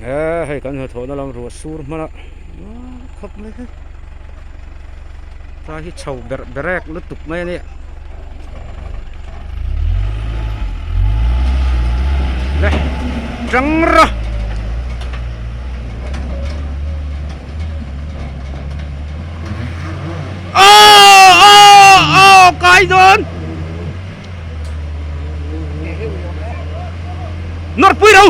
He hei kan hnathawhna lam ruah sur hman a khawp mai hi tlai hi chho berh berek lutuk mai a nia le tang rawh. Aw aw aw kai dawn nawr pui ro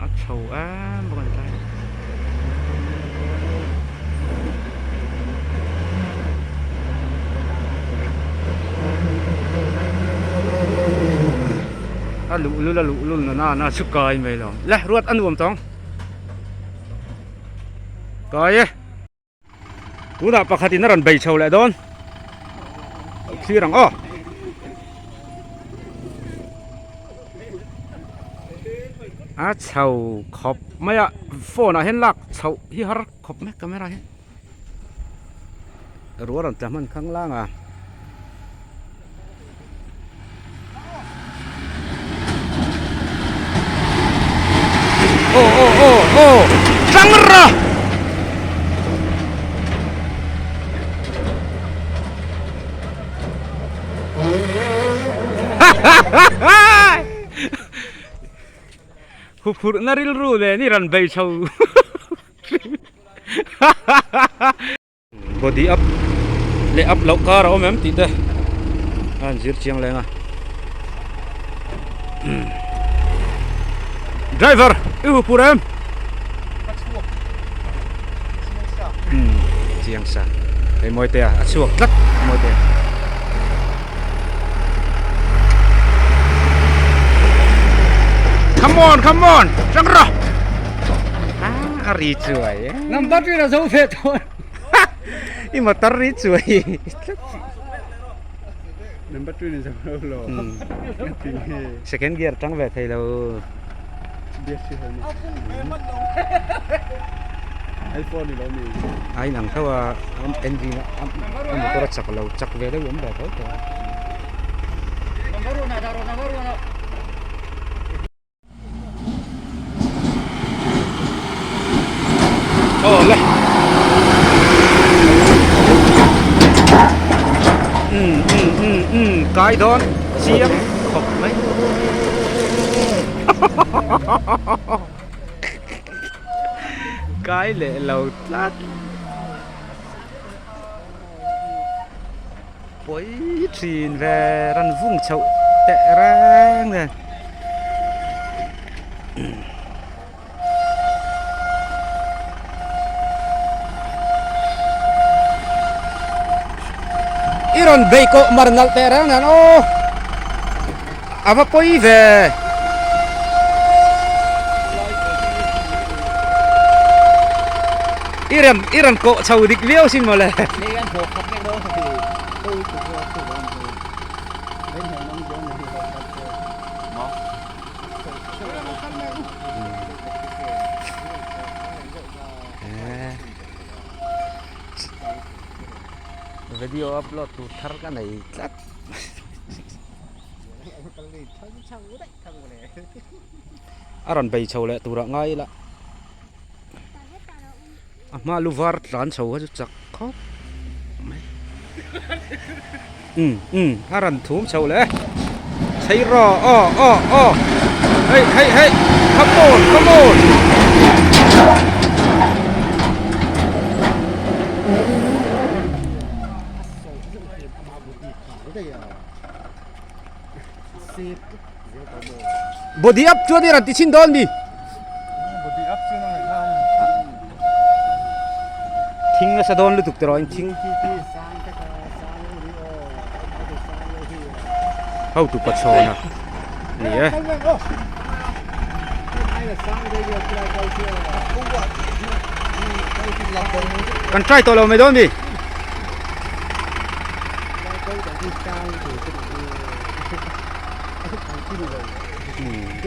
A chho em bawk a ni tlai. A luhlul a luhlul na na na chu kai mai lo. Le ruat a nuam tawng. Kai e. Tunah pakhatin a rawn bei chho leh dawn. Thlir ang aw. A chho khawp mai a phone ah hian lak chhoh hi har khawp mai camera hi. Ruah rawn tla hman khang lang a. Aw aw aw aw tang ra Huphurhna rilru nen i rawn bei chho Body up leh up loh kar a awm em tih te a han zir chiang leng a driver i hu pur em chiang sa hei mawi te a a chhuak tlat mawi te come on come on tang rawh a ri chuai e number tui la zo ve tawh i motor ri chuai number tui ni zo lo lo second gear tang ve thei lo iphone ni lo mi a inang tho a engine a motor a chak lo chak ve deuh awm ve tho tho Aw le um um um um kai dawn chiang khawp mai kai leh lo tlat pawi thin ve ran vung chhoh teh reng nen i rawn bei kawh mar nalh teh reng nen aw a va pawi ve. I rawn i rawn kawh chho dik viau sin mawle. Video upload tur thar ka nei tlat. A rawn bei chho leh turah ngai ila. A hma lu var tlan chho kha chu chak khawp mai um um a rawn thum chho leh e chhei rawh aw aw aw hei hei hei come on come on Body up chuan i rawn ti chhin dawn mi? Body up chuan a ngaihna a awm. Thing nasa dawn lutuk tawh in thing. Hotu pachhawn a ni e. Kan try tawh lo mai dawn mi?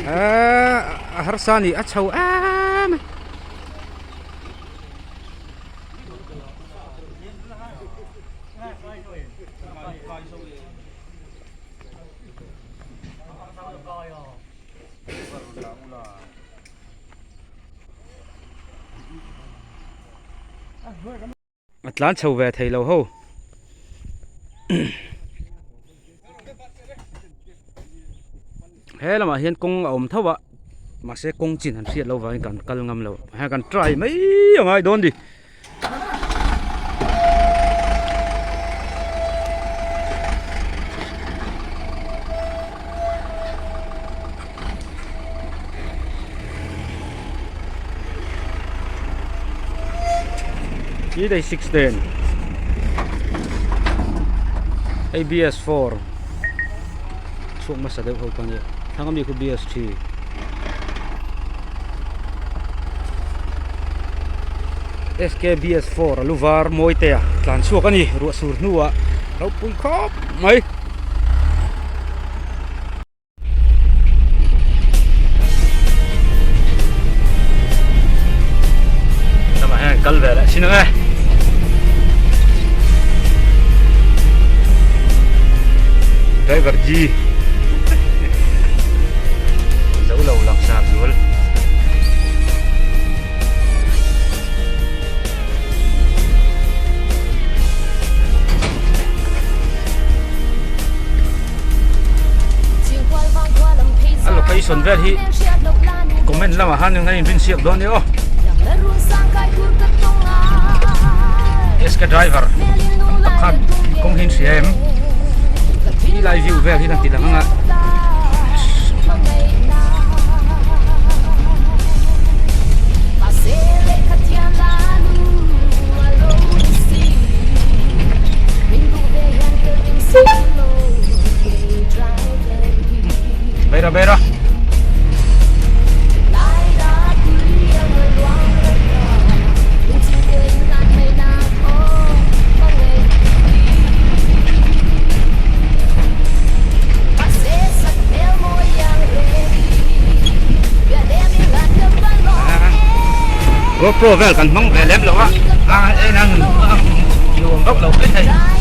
A harsa a ni a chho em a. A tlan chho ve thei lo ho. He lamah hian kawng a awm tho a mahse kawng chin han hriat loh vangin kan kal ngam lo heng kan try mai a ngai dawn ni. Khi đây 16 ABS 4 chhuak hmasa deuh ho kha nia thlang ami khu BS 3 SKBS 4 a lu var mawi te a tlan chhuak a ni ruah sur hnuah ropui khawp mai. Lamah hian kal ve leh thin ang e. Driver G. Zo lo langsar zual. A location vel hi comment lamah khan a inrin siak dawn nia aw SK driver tam tak khan kawng hi an hria em ti lai view vel hi an ti lang ang a. Beira beira. GoPro vel kan hmang ve lem lo a, a en a nuam vak lo mai thei.